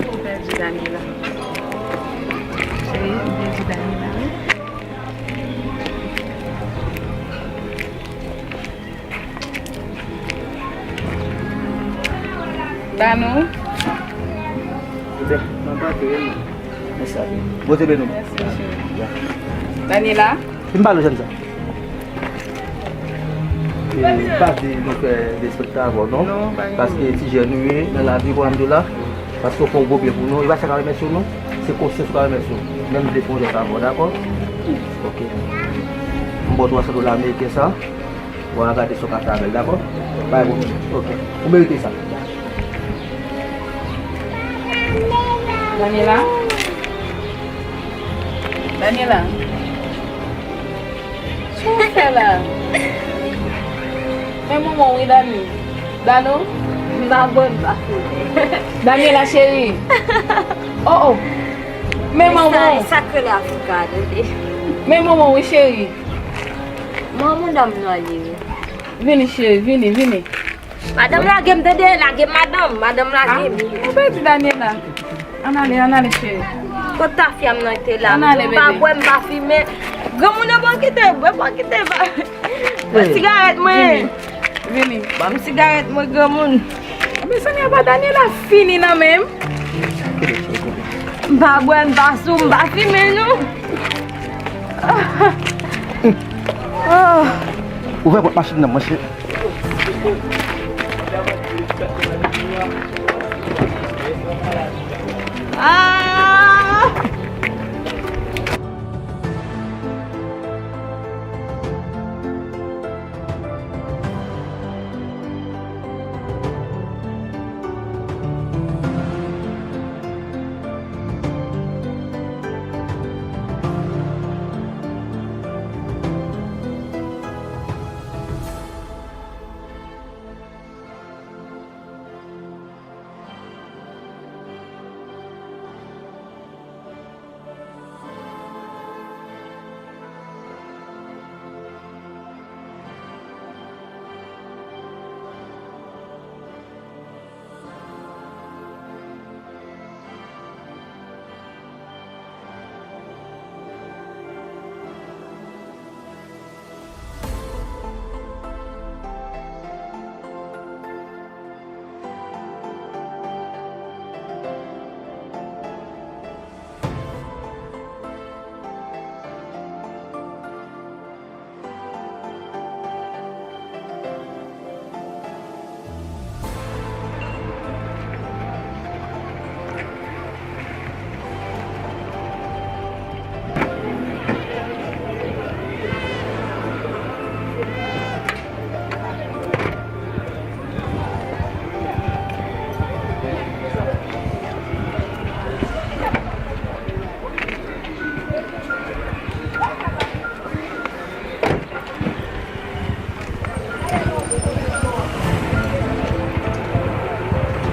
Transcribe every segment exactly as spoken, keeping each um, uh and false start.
Ou pèdi Daniela. Cheri, ou pèdi Daniela, wi. Ba nou. Byen, mwen pa te renmen. Mèsi a Dye. Bondye beni w. Mèsi, cheri. Daniela. Vin pale w jèn sa. E, pa di nou fè derespekte avè w, non. Non, pa gen. Paske ti jèn ou ye nan lavi, kòm m di w la, paske w fè yon gwo byen pou nou, e pa sa k ap remèsye w, non. Se konsyans ou ka remèsye w. Men m vle fè yon jès avè w, dakò? Ok. M ba w twa san dola ameriken sa. Bon, al gade si w ka fè avè l, dakò? Pa gen pwoblèm. Ok. Ou merite sa. Daniela? Daniela? Sa w fè la? Men manman w wi, Dani. Dano? M pa bon, m pa founen. Daniela, cheri. Oh, oh. Men manman w. Sa, sa k rele Afrika, tande. Men manman w wi, cheri. Manman dam nan li wi. Vini, cheri, vini, vini. Madanm lage m, tande, lage m, madanm, madanm lage m. Ah, ou pèdi Daniela. Ann ale, ann ale, cheri. Kot tafya m nan te la? Ann ale, bebe. M pa bwè, m pa fimen. Granmoun nan pa kite, mwen pa kite, ba. Sigarèt mwen. Vini. Ban m sigarèt mwen, granmoun. Mezanmi, apa Daniela fini nan men m? M pa bwè, m pa sou, m pa fimen, non. Ah. Ouvè pòt machin nan, monchè. Ah!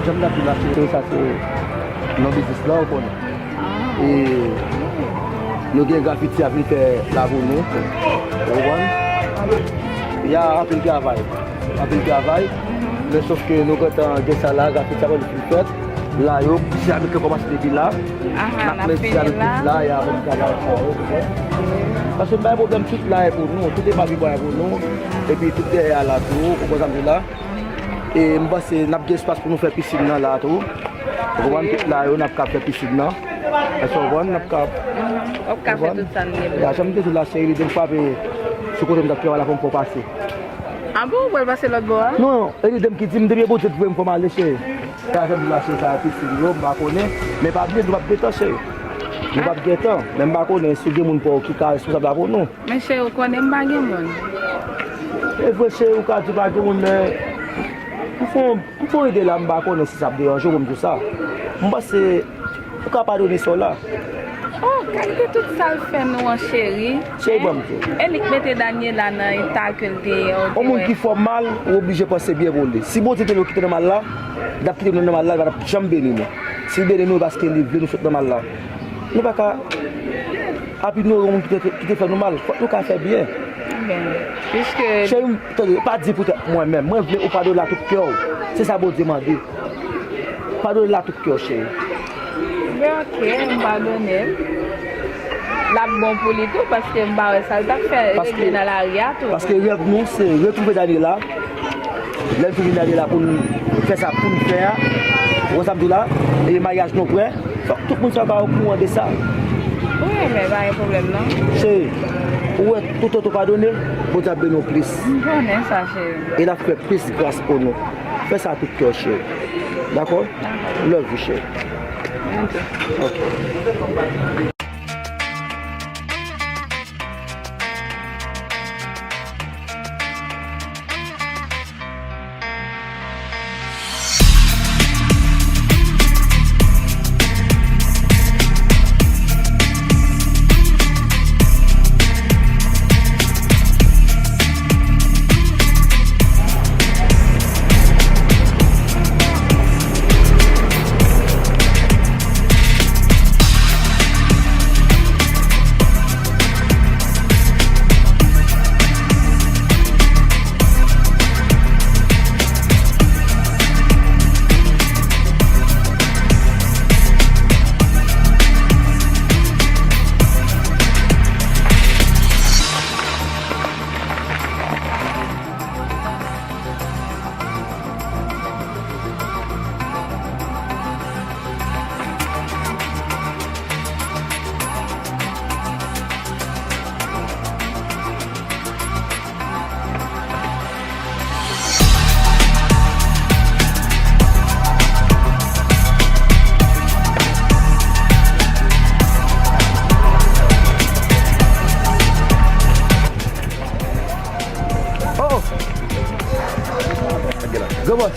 Jan m t ap di w la, se, sa se non biznis la, ou konnen. E nou gen grafiti ap vin fè la pou nou. Ou konprann? Y a anpil travay. Anpil travay. Men sòf ke nou gentan gen sa la, grafiti ap vin fèt. La yo, ti abit yo kòmanse depi la. N ap mete ti abit tout la, y a anpil travay sa yo, ok? Paske m pa gen pwoblèm, tout la e pou nou, tout epa pibwa e pou nou. Epi tout dèyè a la tou, ou konprann sa m di la? E m panse n ap gen espas pou nou fè pisin nan la tou. Ou konprann, tout la yo, n ap ka fè pisin nan. Èske w konprann? N ap ka. W ap ka fè tout sa n gen bezwen. Ya, jan m te di w la, se lide m frape sou kote m t ap travay la pou m fè w pase. A bon, ou pral pase lòt bò a? Non, e lide m ki di m depi Bondye te voye m fò m ale, cheri. Sa fè m di w la, cheri, sa pisin yo, m pa konnen. Men pa bliye, nou p ap gentan, cheri. Nou p ap gentan. Men m pa konnen si w gen moun pa w ki ka responsab la pou nou. Men cheri, ou konnen m pa gen moun. E vre, cheri, ou ka di w pa gen moun, men m fè yon, m fè yon ide la, m pa konnen si sa ap deranje w pou m di w sa. M panse ou ka padone sa w la. Oh, gade tout sa l fè nou an, cheri. Cheri, ban m tou. E li k mete Daniela nan eta ke l te ye an. Yon moun ki fè w mal, ou oblije panse byen pou li. Si Bondye te vle w kite nan mal la, li t ap kite nou nan mal la, li pa t ap janm beni nou. Si l beni nou, e paske li vle nou sot nan mal la. Nou pa ka ap inyore yon moun ki te, ki te fè nou mal. Fòk nou ka fè byen. Byen, piske... Cheri, tande, pa di poutèt mwen menm. Mwen vle ou padone l ak tout kè w. Se sa Bondye mande. Padone l ak tout kè w, cheri. Byen, ok, m padone l. L ap bon pou li tou, paske m pa wè sa l t ap fè regle nan lari a tou. Paske rèv nou, se retwouve Daniela. Lè n fin vin Daniela pou n fè sa pou n fè a. Ou wè sa m di w la? E maryaj nou prè. Fòk tout moun sa yo ka okouran de sa. Wi, men pa gen pwoblèm, non. Cheri, ou wè, toutotan w padone, Bondye ap beni w plis. M konnen sa, cheri. E l ap fè plis gras pou nou. Fè sa ak tout kè w, cheri. Dakò? Dakò. Love you, cheri. Ok. Oh! Granmòs,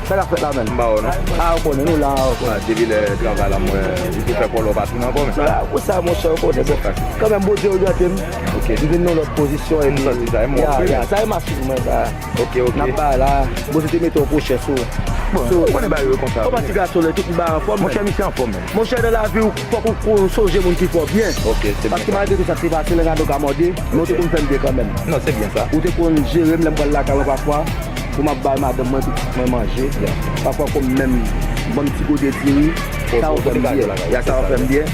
sa k ap fèt la menm? M ba w non. Ah, ou konnen nou la ankò. Ah, depi lè travay la, m wè, ou te fè kòlò pa tounen ankò, men. Ah, pou sa, monchè, ou konnen, bon. Kanmenm, Bondye oryante m. Ok. M vin nan lòt pozisyon, epi... M santi sa, e mwen, ya, ya, sa e machin mwen, sa. Ok, ok. N ap bay la, Bondye te mete yon pwochen sou. Bon, ou konnen bagay yo konsa. Kòman ti gason lè tout bagay anfòm, monchè, misye anfòm, men. Monchè, nan lavi, ou fòk ou, ou sonje moun ki fè w byen. Ok, se byen. Paske malgre tout sa ki pase, lè gade w ka mòde, men ou te konn fè m byen kanmenm. Non, se byen sa. Ou te konn jere m lè m pral lakay mwen pafwa, pou m ap bay madanm mwen, pitit mwen manje. Pafwa, kòm menm, ban m ti gode diri, sa yo fè m byen. Ya, sa yo fè m byen.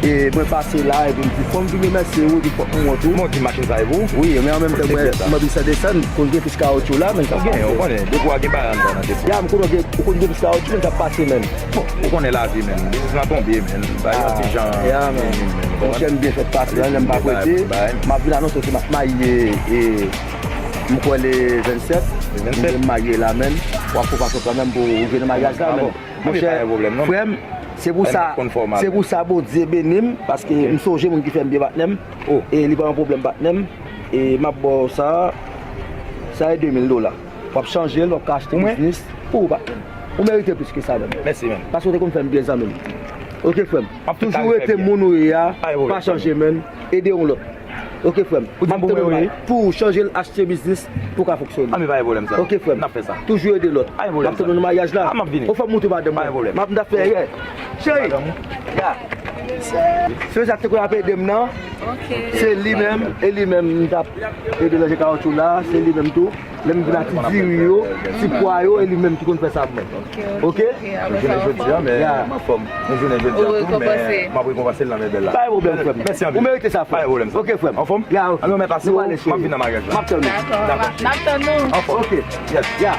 E mwen pase la, epi m di, fò m vin remèsye ou, epi fòk m wont ou. Bon, ti machin sa e pou ou? Wi, men an menm tan, mwen, mwen plis sa desann, konn gen plis kawotchou la, men sa gen, ou konnen, depo a gen bagay anndan nan depo. Ya, m konnen gen, ou konn gen plis kawotchou, men sa pase, men. Bon, ou konnen lavi, men. Biznis lan tonbe, men. Bagay yon ti jan. Ya, men. Monchè, m byen fèt pase la, lè m pa prete. M ap vin anonse w se m ap marye, e, m kwè le vennsèt. Le vennsèt? M marye la, men. W ap fè w pase kanmenm pou ou vin nan maryaj la, men. Monchè, frè m, se pou sa, se pou sa Bondye beni m, paske m sonje moun ki fè m byen, patnè m. E li pa yon pwoblèm, patnè m. E m ap ba w sa, sa e de mil dola. W ap chanje l, w ap ka achte biznis pou ou, patnè m. Ou merite plis ke sa, menm. Mèsi, menm. Paske w te konn fè m byen, zanmi m. Ok, frè m. Toujou rete moun ou ye a, pa chanje, menm. Ede yon lòt. Ok, frè m. M ap tann ou pou ou chanje l, achte biznis pou w ka fonksyone. A, men pa gen pwoblèm sa. Ok, frè m. N ap fè sa. Toujou ede lòt. Pa gen pwoblèm sa. M ap tann ou nan maryaj la. A, m ap vini. Ou fè m montre madanm mwen. M ap, m ap fè, yeah. Cheri. Yeah. Se sa k te konn ap ede m nan. Ok. Se li menm, e li menm m t ap ede ranje kawotchou la, se li menm tou. Lè m vin ak ti diri yo, ti pwa yo, e li menm ki konn fè sa pou mwen. Ok? Ok? Mwen jounen jodi a, men m anfòm. Mwen jounen jodi a tou, men m ap rekonpanse l nan men bèl la. Pa gen pwoblèm, frè m. Mèsi anpil. Ou merite sa, frè m. Pa gen pwoblèm, sa. Ok, frè m. Anfòm? Ya, ok. Ann, mèt asou, m ap vin nan maryaj la. M ap tann ou. Dakò. N ap tann ou. Anfòm. Ok. Yes. Ya.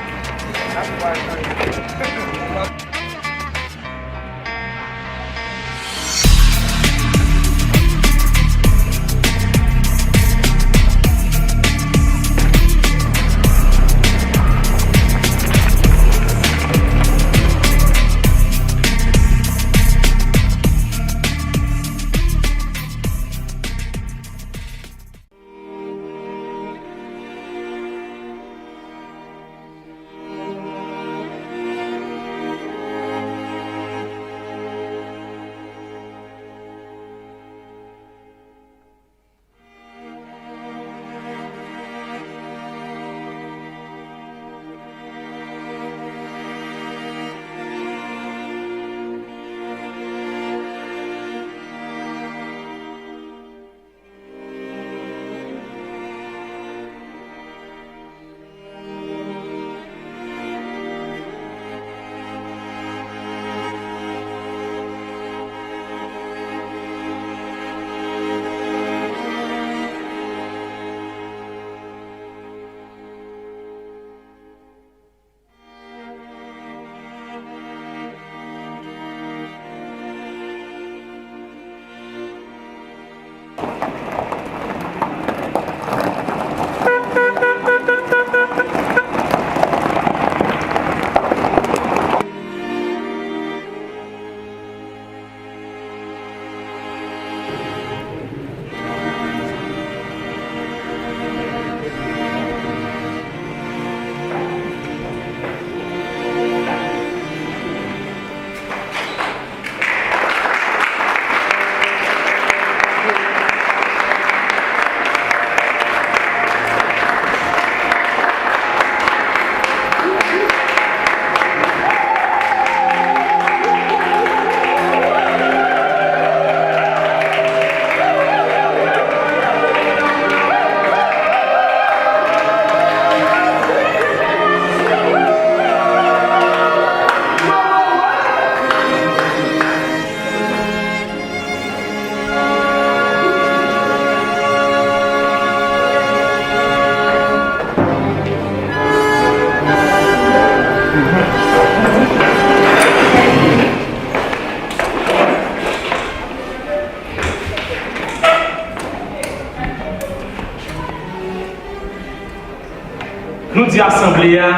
Nou di asanble a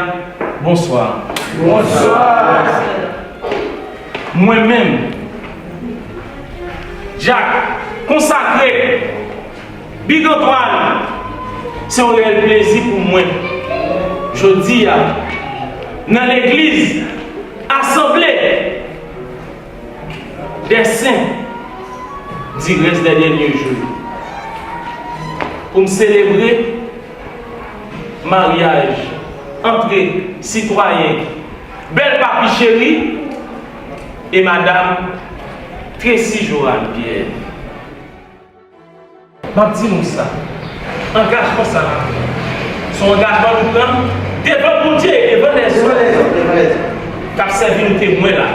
bonswa. Bonswa. Mwen menm, Dyak konsakre Big Antoine, se yon reyèl plezi pou mwen jodi a nan legliz asanble dè sen di rès dè dènye jou pou m selebre maryaj antre sitwayen Bèl Papi Cheri e madanm Tracy Joanne Pierre. M ap di nou sa, angajman sa n ap pran, se yon angajman nou pran devan Bondye e devan lèzòm k ap sèvi nou temwen la.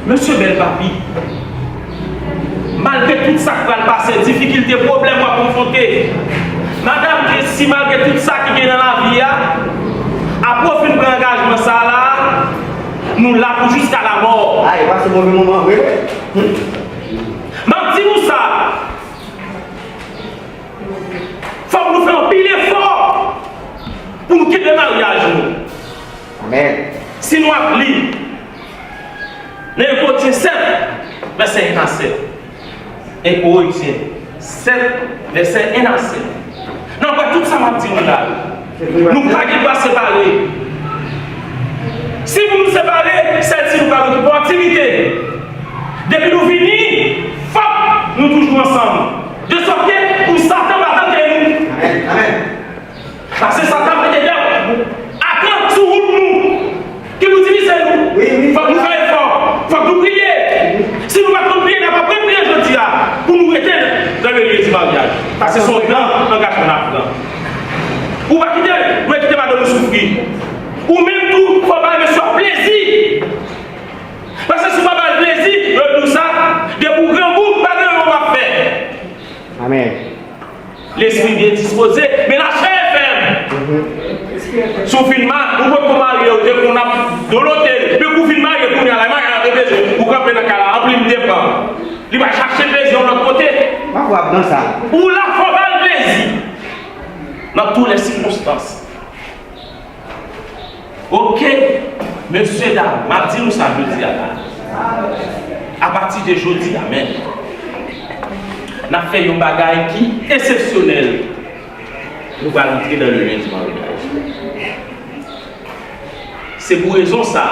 Mesye Bèl Papi, malgre tout sa k pral pase, difikilte, pwoblèm w ap konfwonte, madanm Tracy, malgre tout sa ki gen nan lavi a, apre w fin pran angajman sa a la, nou la pou jiska lamò. Ay, pase move moman vre. M ap di nou sa, fòk nou fè anpil efò pou nou kenbe maryaj nou. Amèn. Si nou ap li nan Ekorentyen sèt, vèsè en a sèt. Ekorentyen sèt, vèsè en a sèt. N ap wè tout sa m ap di nou la. Nou pa gen dwa separe. Si pou nou separe, sèl si nou pral okipe yon aktivite. Depi nou vini, fòk nou toujou ansanm. De sòt ke pou Satan pa tante nou. Amèn. Amèn. Paske Satan mete dèk atan sou wout nou, ki pou divize nou. Wi, wi. Fòk nou fè efò, fòk nou priye. Si nou pa konn priye, n ap aprann priye jodi a pou nou rete dans le lieu du mariage. Paske se yon gran angajman n ap pran. Ou pa kite, ou kite madanm ou soufri. Ou menm tou, fò w bay mesye w plezi. Paske si w pa ba l plezi, yo di w sa, depi w grangou, pa gen anyen w ap fè. Amèn. Lespri byen dispoze, men lachè fèb. Si w fin ma-, ou potko marye, ou te konn ap dolote, men kou w fin marye, kounye a la, maryaj la te bezwen, ou kanpe nan kay la, anpli m depan. Li va chache plezi yon lòt kote. Ou la fò ba l plezi. Nan tout lè sikonstans. Ok, mesye dam, m ap di nou sa jodi a la. Apati de jodi a menm, n ap fè yon bagay ki eksepsyonèl. Nou pral antre dans le lieu du mariage. Se pou rezon sa,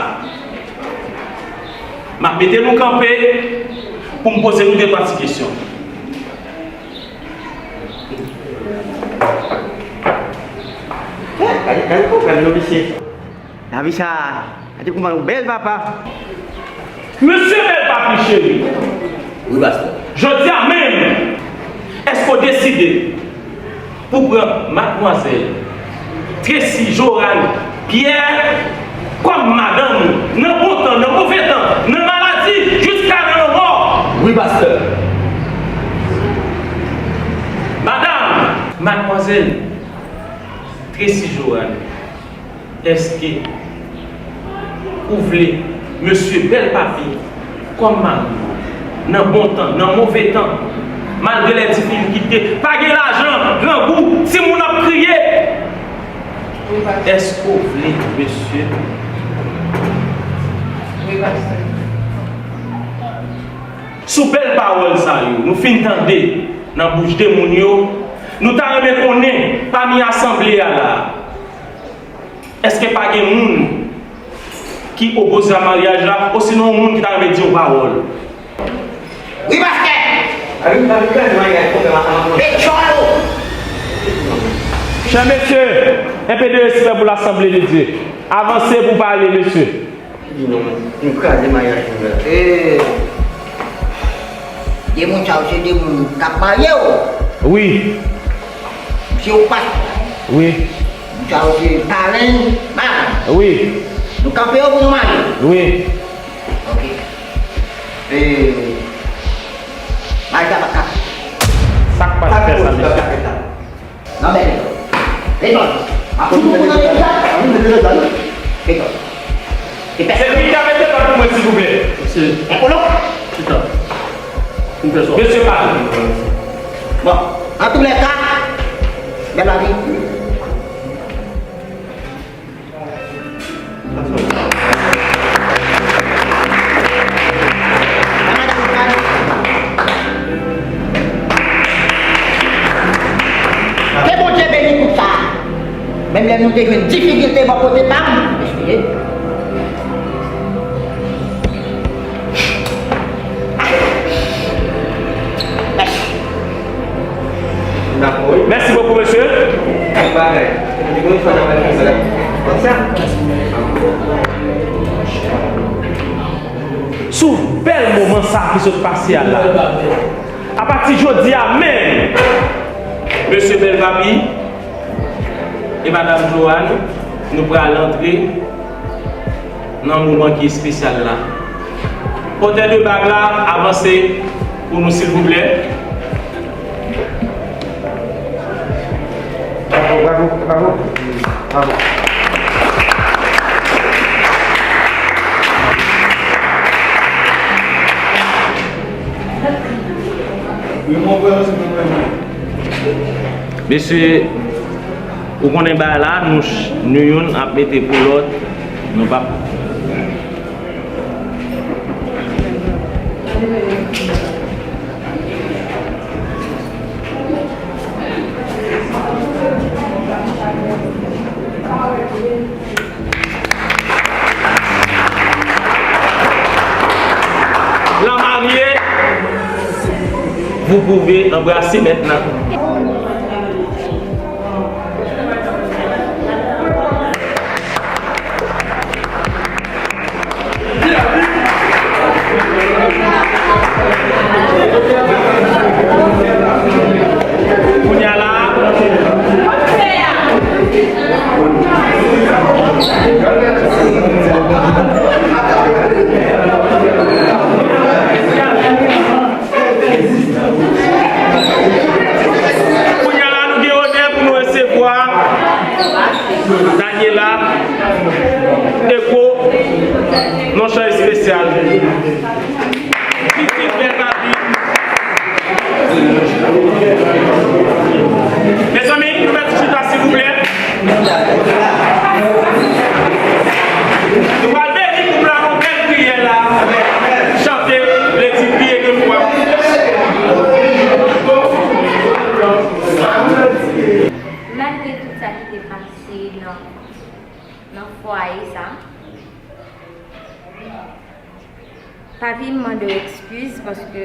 m ap mete nou kanpe pou m poze nou de twa ti kesyon. Gade, gade pwoblèm yo, mesye. Lavi sa, gade kouman ou bèl, papa. Mesye Bèl Papi Cheri. Wi, pastè. Jodi a menm, èske w deside pou pran madmwazèl Tracy Joanne Pierre kòm madanm ou, nan bon tan, nan move tan, nan maladi, jiska nan lanmò. Wi, pastè. Madanm, madmwazèl Tracy Joanne, èske ou vle mesye Bèl Papi kòm mari w, nan bon tan, nan move tan, malgre lè difikilte, pa gen lajan, grangou, timoun ap kriye. Èske w vle mesye? Sou bèl pawòl sa yo, nou fin tande nan bouch de moun yo, nou ta renmen konnen, pami asanble a la, èske pa gen moun ki opoze a maryaj la, osinon yon moun ki ta renmen di yon pawòl? Wi, pastè! Petyon! Chè mesye, enpe de respè pou lasanble de Dye. Avanse pou pale, mesye. Di non, nou kraze maryaj nou la. Ee, de moun sa yo se de moun k ap marye w. Wi. Misye ou pastè. Wi. Moun sa yo se parenn madanm. Wi. Nou kanpe yo pou nou marye. Wi. Ok. Ee, maryaj la pa ka fèt. Sa k pa t fè sa, mesye? Nan men li. Desann. Ap fout ou nan legliz la. Desann. Se li ki ap mete lòd pou mwen, silvouplè. Mesye. Chita. Mesye, pale. Bon, antoulèka, bèl lavi. Menm lè nou te jwenn difikilte bò kote pa m, mesye. Mèsi bokou, mesye. Sou bèl moman sa ki sot pase a la. Apati jodi a menm, mesye Bèl Papi e madanm Joanne, nou pral antre nan moman ki espesyal la. Pòtè de bag la, avanse pou nou, silvouplè. Bravo, bravo, bravo, bravo. Mesye, ou konnen bagay la, nou ch-, nou youn ap mete pou lòt, nou p ap. La mariée, vous pouvez embrasser maintenant. Kounye a la, kounye a la, nou gen onè pou nou resevwa Daniela Eko nan chan espesyal. Pitit Bèl Papi. Mezanmi, nou mèt chita, silvouplè. Nou pral beni koup la, yon bèl priyè la. Chante, Ledi priye de fwa. Malgre tout sa ki te pase nan, nan fwaye sa, Papi, m mande w ekskiz paske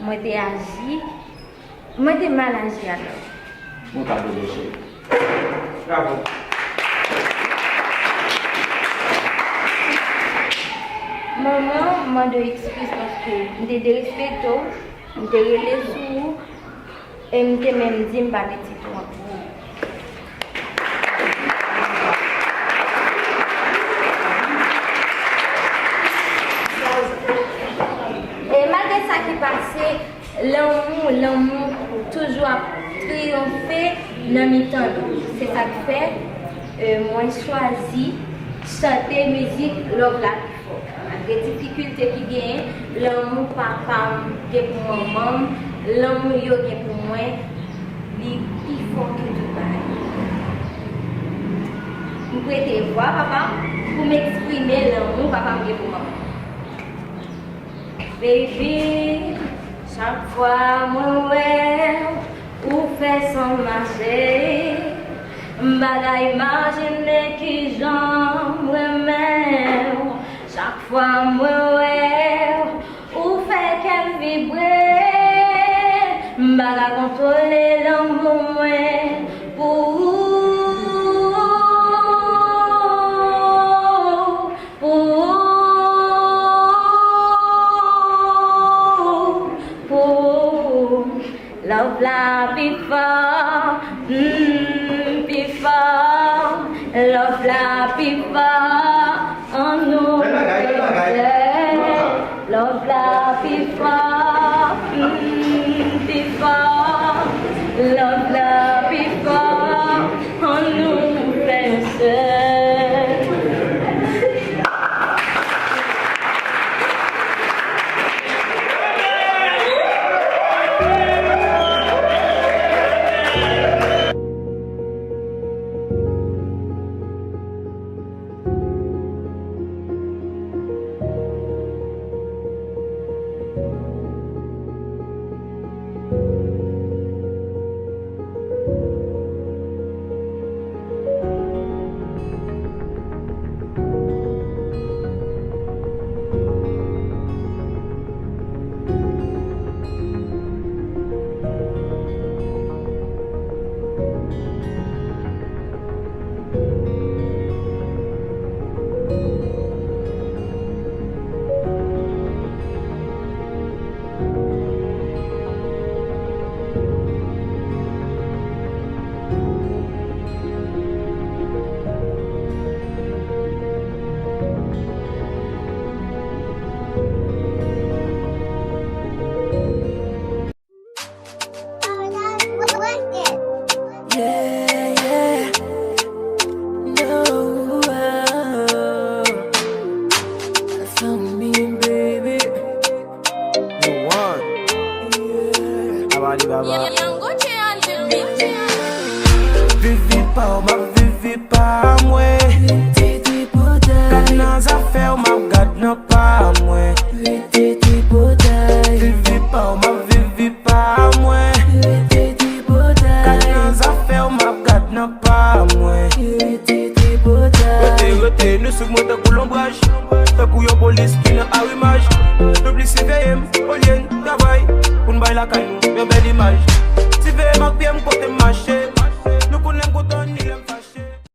mwen te aji, mwen te mal aji avè w. Mwen padone w, cheri. Bravo. Manman, m mande w ekskiz paske m te derespekte w, m te rele sou ou, e m te menm di m pa pitit ou ankò. E malgre sa ki pase, lanmou, lanmou toujou ap triyonfe nan mitan nou. Se sa k fè, e, mwen chwazi chante mizik Love la pi fò. Malgre difikilte ki genyen, lanmou papa m gen pou manman m, lanmou yo gen pou mwen, li pi fò ke tout bagay. M prete vwa papa m pou m eksprime lanmou papa m gen pou manman m. Baby, chak fwa mwen wè w, ou fè san m mache, m pa ka imajine kijan m renmen w. Chak fwa mwen wè w, ou fè kè m vibre. M pa ka kontwole lanmou mwen pou ou, pou ou, pou ou. Love la pi fò, mm, pi fò. Love la pi fò, annou fè sè. Love la pi fò, mm, pi fò. Love la pi fò, annou fè sè. Pa w m ap viv vi pa mwen. Gad nan zafè w m ap gad nan pa mwen. Viv vi pa w m ap viv vi pa mwen. Gad nan zafè w m ap gad nan pa mwen. Rete, rete, nou sou mwen tankou lonbraj. Tankou yon polis ki nan arimaj. Nou plis siveye m olye n travay. Pou n bay lakay nou yon bèl imaj. Siveye m ak pye m kote m mache. Nou konnen m kontan ni lè m fache.